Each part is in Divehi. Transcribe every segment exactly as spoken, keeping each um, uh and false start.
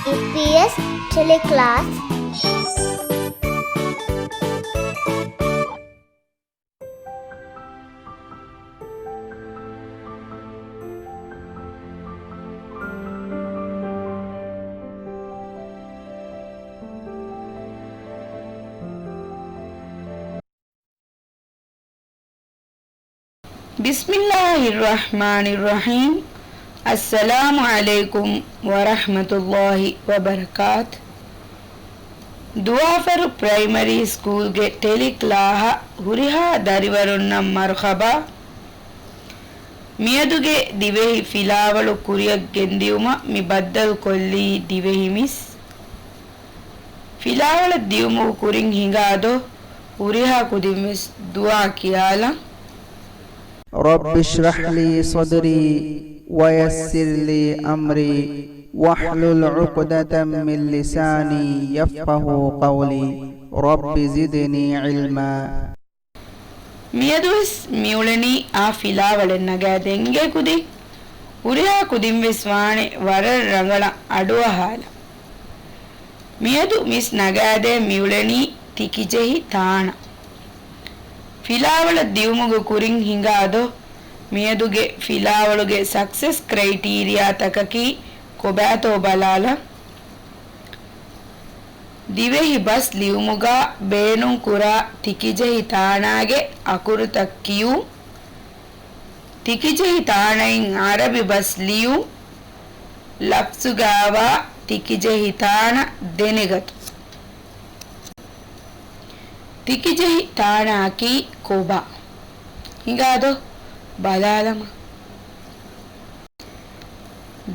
އެމްޕީއެސް ޓެލެކްލާސް. بسم الله الرحمن الرحيم. السلام عليكم ورحمة الله وبركاته. ދުވާފަރު ޕްރައިމަރީ ސްކޫލްގެ ޓެލިކްލާހަށް ހުރިހާ ދަރިވަރުންނަށް މަރުޙަބާ. މިއަދުގެ ދިވެހި ފިލާވަޅު ކުރިއަށް ގެންދިއުމަށް މި ބައްދަލުކޮށްލީ ދިވެހި މިސް. ފިލާވަޅަށް ދިއުމުގެ ކުރިން ހިނގާ ދޮށް ހުރިހާ ކުދިން ވެސް ދުޢާ ކިޔާލަން. رب اشرح لي صدري ويسر لي أمري واحلل عقدة من لساني يفقهوا قولي. رب زدني علما. މިއަދުވެސް މިއުޅެނީ އާ ފިލާވަޅެއް ނަގާދޭން އިނގޭ ކުދިން. ހުރިހާ ކުދިން ވެސް ވާނެ ވަރަށް ރަނގަޅަށް އަޑުއަހާލަން. މިއަދު މިސް ނަގާދޭން މިއުޅެނީ ތިކިޖެހި ތާނަ. ފިލާވަޅަށް ދިއުމުގެ ކުރިން ހިނގާ ދޮށް މިއަދުގެ ފިލާވަޅުގެ ސަކްސެސް ކްރައިޓީރިއާތަކަކީ ކޮބާތޯ ބަލާލަން. ދިވެހި ބަސް ލިޔުމުގަ ބޭނުންކުރާ ތިކިޖެހި ތާނާގެ އަކުރުތައް ކިޔުން. ތިކިޖެހި ތާނައިން އަރަބި ބަސް ލިޔުން. ލަފްޒުގައިވާ ތިކިޖެހި ތާނަ ދެނެގަތުން. ތިކިޖެހި ތާނައަކީ ކޮބާ؟ ހިނގާދޯ ބަލާލަމާ.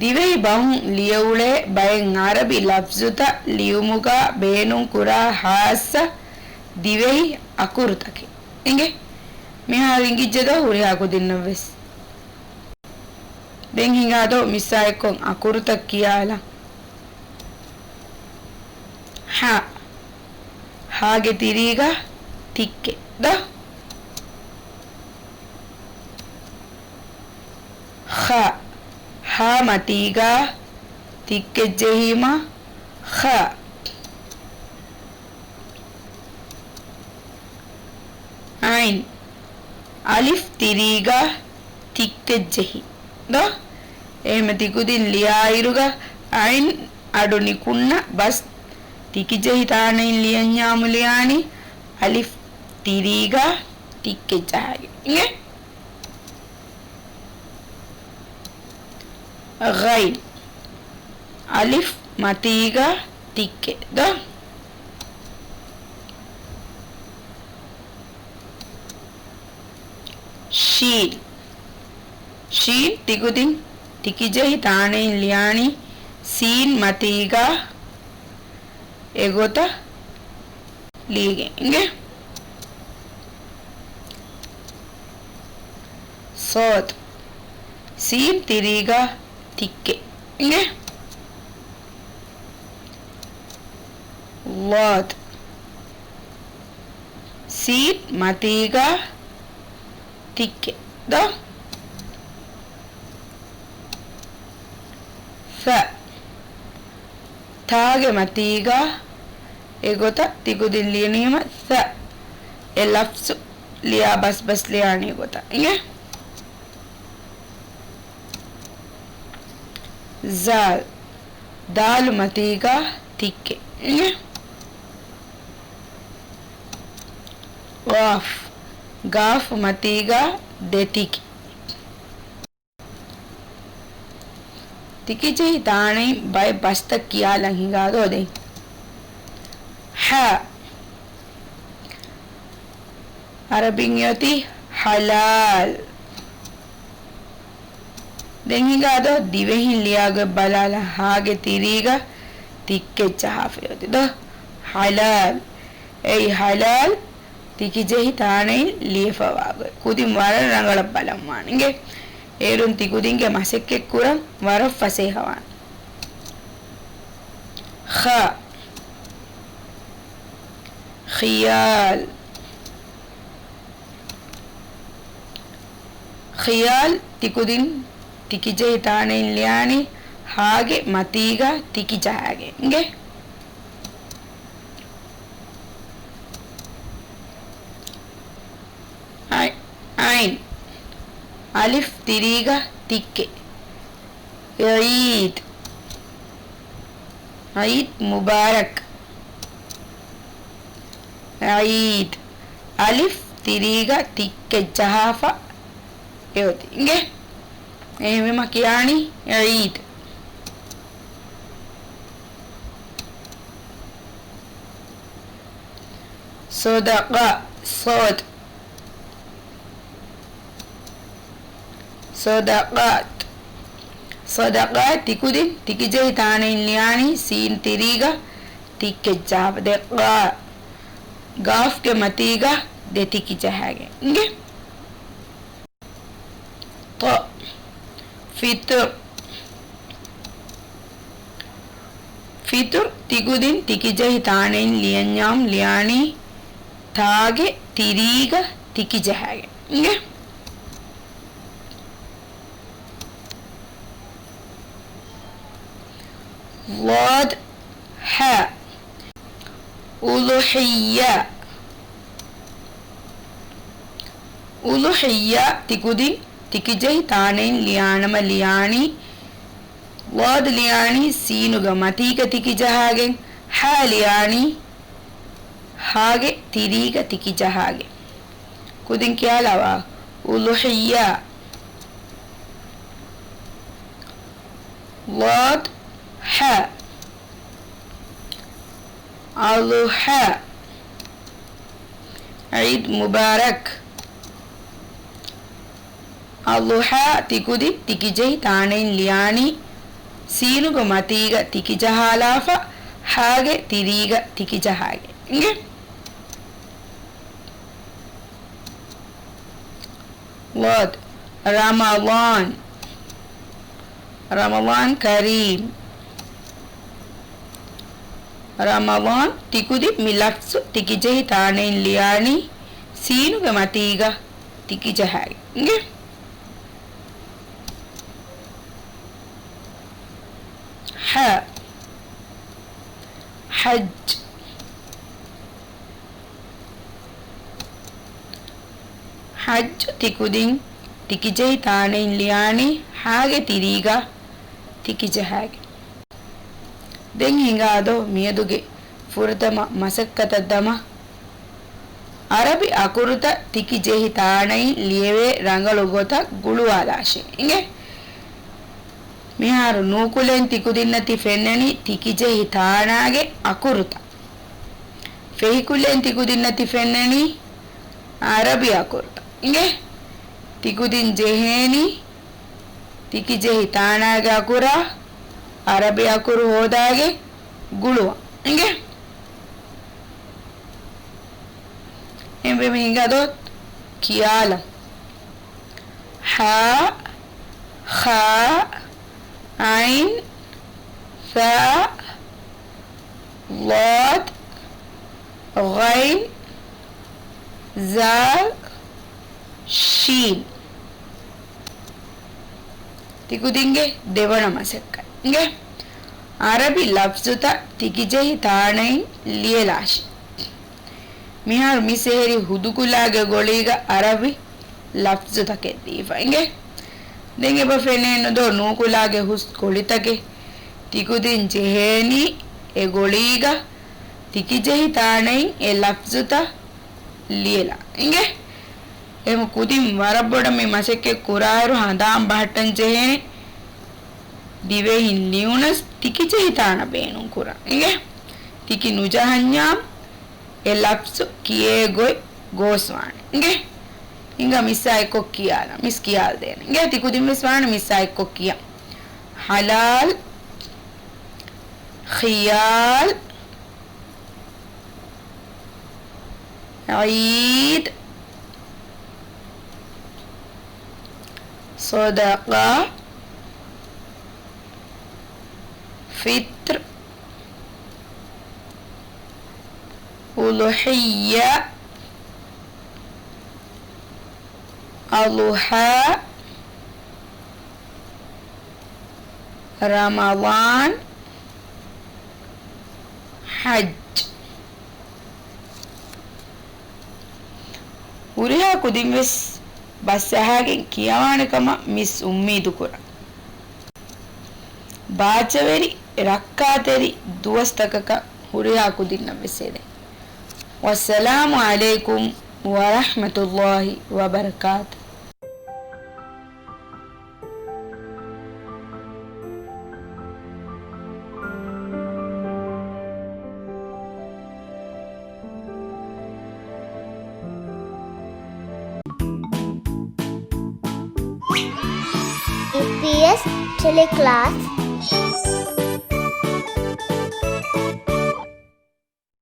ދިވެހި ބަހުން ލިޔެއުޅޭ ބައެއް އަރަބި ލަފްޒުތައް ލިޔުމުގަ ބޭނުންކުރާ ހާއްސަ ދިވެހި އަކުރުތަކެއް. އިނގޭ؟ މިހާރު އިނގިއްޖެދޯ ހުރިހާ ކުދިންނަށްވެސް. ދެން ހިނގާދޯ މިސާއެއްކޮށް އަކުރުތައް ކިޔާލަން. ހާ. ހާގެ ތިރީގަ ތިއްކެއް ދޯ؟ ޚާ. ހާ މަތީގަ ތިއްކެއް ޖެހީމަ ޚާ. އައިން. އަލިފް ތިރީގަ ތިއްކެއް ޖެހި ދޯ؟ އެހެމަ ތިކުދިން ލިޔާއިރުގަ އައިން އަޑު ނިކުންނަ ބަސް ތިކިޖެހި ތާނައިން ލިޔަންޏާމު ލިޔާނީ އަލިފް ތިރީގަ ތިއްކެއް ޖަހައިގެން. އިނގޭ؟ ޣައިން. އަލިފް މަތީގަ ތިއްކެއް ދޯ؟ ޝީން. ޝީން ތިކުދިން ތިކިޖެހި ތާނައިން ލިޔާނީ ސީން މަތީގަ އެގޮތަށް ލިޔެގެން. އިނގޭ؟ ޞާދު. ސީން ތިރީގަ ތިއްކެއް. އިނގޭ؟ ޟާދު. ސީން މަތީގަ ތިއްކެއް ދޯ؟ ޘަ. ތާގެ މަތީގަ އެގޮތަށް ތިކުދިން ލިޔަނީމަ ޘަ. އެ ލަފްޒު ލިޔާ ބަސްބަސް ލިޔާނީ ގޮތަށް. އިނގޭ؟ ޒާލް. ދާލު މަތީގަ ތިއްކެއް. އިނގޭ؟ ޤާފް. ގާފު މަތީގަ ދެތިކި. ތިކިޖެހި ތާނައިން ބައެއް ބަސްތައް ކިޔާލަން ހިނގާދޯ ދެން. ޙާ. އަރަބިން އޮތީ ޙަލާލް. ދެން ހިނގާދޯ ދިވެހިން ލިޔާގޮތް ބަލާލަ ހާގެ ތިރީގަ ތިއްކެއް ޖަހާފައި އޮތީ ދޯ؟ ޙަލާލް. އެއީ ޙަލާލް ތިކިޖެހި ތާނައިން ލިޔެފަވާގޮތް. ކުދިން ވަރަށް ރަނގަޅަށް ބަލަންވާނެ އިނގޭ. އޭރުން ތިކުދިންގެ މަސައްކަތް ކުރަން ވަރަށް ފަސޭހަވާނެ. ޚާ. ޚިޔާލް. ޚިޔާލް ތިކުދިން ތިކިޖެހި ތާނައިން ލިޔާނީ ހާގެ މަތީގަ ތިކި ޖަހާގެން. އިނގޭ. އައި-، އައިން. އަލިފް ތިރީގަ ތިއްކެއް. ޢީދް. ޢީދް މުބާރަކް. ޢީދް. އަލިފް ތިރީގަ ތިއްކެއް ޖަހާފަ އެއޮތީ. އިނގޭ. އެހެންވީމަ ކިޔާނީ ޢީދް. ޞަދަޤަ، ޞަދް. ޞަދަޤާތް. ޞަދަޤާތް ތިކުދިން ތިކިޖެހި ތާނައިން ލިޔާނީ ސީން ތިރީގަ ތިއްކެއް ޖަހާފަ. ދެ ޤާ. ޤާފްގެ މަތީގަ ދެ ތިކި ޖަހާގެން. އިނގޭ. ޠަ. ފިޠުރް. ފިޠުރް ތިކުދިން ތިކިޖެހި ތާނައިން ލިޔަންޏާމު ލިޔާނީ ތާގެ ތިރީގަ ތިކި ޖަހާގެން. އިނގޭ. ޟާދް ޙާ. އުޟުޙިއްޔާ. އުޟުޙިއްޔާ ތިކުދިން ތިކިޖެހި ތާނައިން ލިޔާނަމަ ލިޔާނީ ޟާދު ލިޔާނީ ސީނުގެ މަތީގަ ތިކި ޖަހާގެން، ޙާ ލިޔާނީ ޙާގެ ތިރީގަ ތިކި ޖަހާގެން. ކުދިން ކިޔާލަވާ. އުޟުޙިއްޔާ. ޟާދް ޙާ. އަޟުޙާ. ޢީދް މުބާރަކް. އަޟުޙާ ތިކުދިން ތިކިޖެހި ތާނައިން ލިޔާނީ ސީނުގެ މަތީގަ ތިކި ޖަހާލާފަ، ޙާގެ ތިރީގަ ތިކި ޖަހާގެން. އިނގޭ. ޟާދް. ރަމަޟާން. ރަމަޟާން ކަރީމް. ރަމަޟާން ތިކުދިން މި ލަފްޒު ތިކިޖެހި ތާނައިން ލިޔާނީ ސީނުގެ މަތީގަ ތިކި ޖަހާގެން. އިނގޭ. ޙާ. ޙައްޖް. ޙައްޖު ތިކުދިން ތިކިޖެހި ތާނައިން ލިޔާނީ ޙާގެ ތިރީގަ ތިކި ޖަހާގެން. ދެން ހިނގާދޯ މިއަދުގެ ފުރަތަމަ މަސައްކަތަށް ދަމާ، ޢަރަބި އަކުރުތައް ތިކި ޖެހި ތާނައިން ލިޔެވޭ ރަނގަޅު ގޮތަށް ގުޅުވާލާށޭ. އިނގޭ. މިހާރު ނޫކުލައިން ތިކުދިންނަށް ތި ފެންނަނީ ތިކި ޖެހި ތާނާގެ އަކުރުތައް. ފެހިކުލައިން ތިކުދިންނަށް ތި ފެންނަނީ ޢަރަބި އަކުރުތައް. އިނގޭ. ތިކުދިން ޖެހޭނީ ތިކި ޖެހި ތާނާގެ އަކުރާ ޢަރަބި އަކުރު ހޯދާގެން ގުޅުވަން. އިނގޭ. އެންމެ ހިނގާދޯ ކިޔާލަން. ޙާ، ޚާ، ޢައިން، ޘާ، ޟާދް، ޣައިން، ޒާލް، ޝީން. ތިކުދިންގެ ދެވަނަ މަސައްކަތް. އިނގޭ. ޢަރަބި ލަފްޒުތައް ތިކިޖެހި ތާނައިން ލިޔެލާށި. މިހާރު މި ސެހެރި ހުދުކުލާގެ ގޮޅީގަ ޢަރަބި ލަފްޒުތަކެއް ދީފަ. އިނގޭ. ދެން އެބަ ފެނޭނުދޯ ނޫކުލާގެ ހުސް ގޮޅިތަކެއް. ތިކުދިން ޖެހޭނީ އެ ގޮޅީގަ ތިކިޖެހި ތާނައިން އެ ލަފްޒުތައް ލިޔެލާ. އިނގޭ. އެހެން ކުދިން ވަރަށް ބޮޑަށް މި މަސައްކަތް ކުރާއިރު ހަނދާން ބަހައްޓަން ޖެހޭނެ. ދިވެހިން ލިޔުނަސް ތިކި ޖެހި ތާނަ ބޭނުން ކުރަން. އިނގޭ. ތިކި ނުޖަހަންޏާ އެ ލަފްޒު ކިޔޭ ގޮތް ގޯސްވާނެ. އިނގޭ. ހިނގާ މިސްއާ އެއްކޮށް ކިޔާލަން. މިސް ކިޔާލަދޭނެ. އިނގޭ ތި ކުދިން ވެސް ވާނެ މިސްއާ އެއްކޮށް ކިޔަން. ޙަލާލް، ޚިޔާލް، ޢީދް، ޞަދަޤާ، ފިޠްރު، އުޟުޙިއްޔާ، އަޟުޙާ، ރަމަޟާން، ޙައްޖް. ހުރިހާ ކުދިންވެސް ބަސްއަހާގެން ކިޔަވާނެ ކަމަށް މިސް އުއްމީދުކުރަން. ބާއްޖަވެރި ރައްކާތެރި ދުވަސްތަކަކަށް ހުރިހާ ކުދިންނަށްވެސް ހެދެން. ވައްސަލާމު ޢަލައިކުމް ވަރަޙްމަތުﷲި ވަބަރަކާތު. އީޕީއެސް ޓެލެކްލާސް.